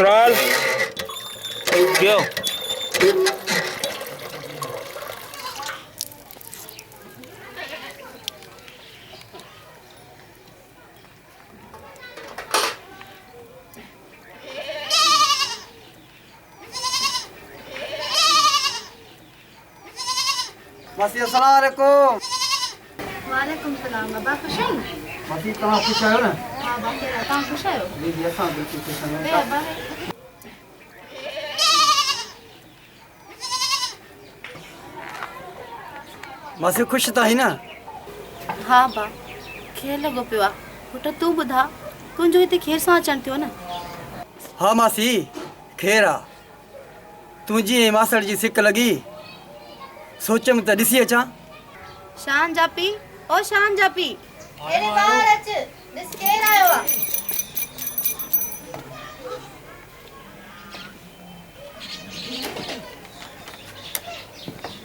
Roll. Go. ماسي السلام عليڪم. وعليڪم السلام بابا خوش آهين؟ ماسي توهان خوش آهيو نه؟ ها باقي توهان خوش آهيو؟ جي جي اسان بلڪل خوش آهيون. ويهه ابا ويهه. ماسي خوش ته آهين نه؟ ها ابا خير لڳو پيو آ. پٽ تون ٻڌاء تنهنجو هتي خير سان اچڻ ٿيو نه؟ ها ماسي خير آ. تنهنجي ۽ ماسڙ جي سڪ لڳي، سوچيم ته ڏسي اچان. شان جا پيء، او شان جا پيء! هيڏي ٻاهر اچ، ڏس ڪير آيو آ.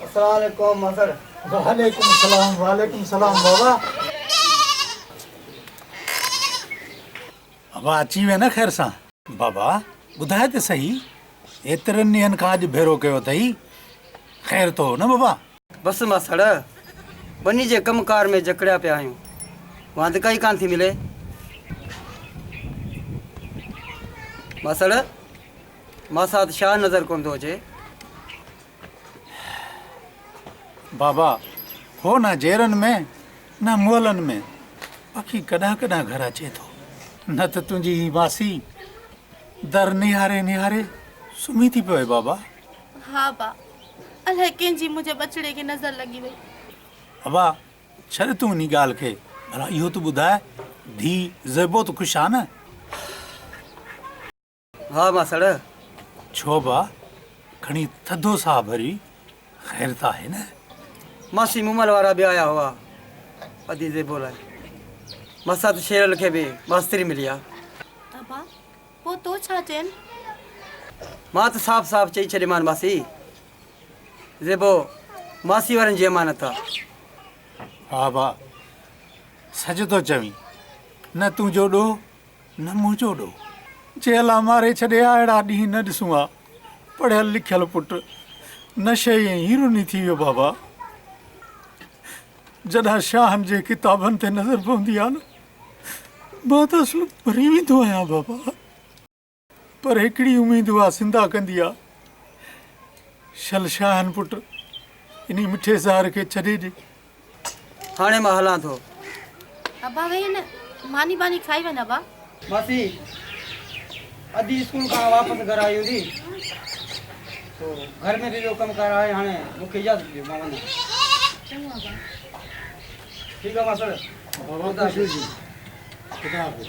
السلام عليڪم ماسڙ. وعليڪم السلام، وعليڪم السلام بابا. بابا اچي وئين نه خير سان. بابا ٻڌاء ته سهي، ايترن ڏينهن کان اڄ ڀيرو ڪيو اٿئي، خير ته هو نه بابا؟ بس ماسڙ، ٻني جي ڪم ڪار ۾ جڪڙيا پيا آهيون، واندڪا ئي ڪانه ٿي ملي. ماسڙ، ماسات شاهه نظر ڪونه ٿو اچي. بابا، هو نه جيئرن ۾ نه مئلن ۾، باقي ڪڏهن ڪڏهن گهر اچي ٿو. نه ته تنهنجي هي ماسي در نهاري نهاري سمهي ٿي پوي بابا. ها ابا، الائي ڪنهن جي منهنجي ٻچڙي کي نظر لڳي وئي. ابا، ڇڏ تون انهي ڳالهه کي، ڀلا اهو ته ٻڌاء ڌيء زيبو ته خوش آ نه؟ ها ماسڙ. ڇو با، کڻي ٿڌو ساهه ڀري، خير ته آهي نه؟ ماسي مومل وارا به آيا هئا ادي زيبو لاء. ماسات شيرل کي به ماستري ملي آ. ابا، پوء تو ڇا چين؟ مان ته صاف صاف چئي ڇڏيمان ماسي، زيبو ماسي وارن جي امانت آ. ها با، سچ ٿو چوين، نه تنهنجو ڏوهه نه منهنجو ڏوهه. جي الله ماري ڇڏي ها اهڙا ڏينهن نه ڏسون ها. پڙهيل لکيل پٽ نشئي ۽ هيروني ٿي ويو بابا. جڏهن شاهن جي ڪتابن تي نظر پوندي آ نه مان ته اصل مري ويندو آهيان بابا. پر هڪڙي اميد اها زنده ڪندي آ. شل شاهن پٽ انهي مٺي زهر کي ڇڏي ڏي. هاڻي مان هلان ٿو. ابا ويهه نه ماني باني کائي وڃ ابا. ماسي ادي اسڪول کان واپس گهر آئي هوندي سو گهر ۾ به ٻيو ڪم ڪار آهي هاڻي مون کي اجازت ڏيو مان وڃان. چڱو ابا. ٺيڪ آ ماسڙ. بابا خوش هجين. خدا حافظ.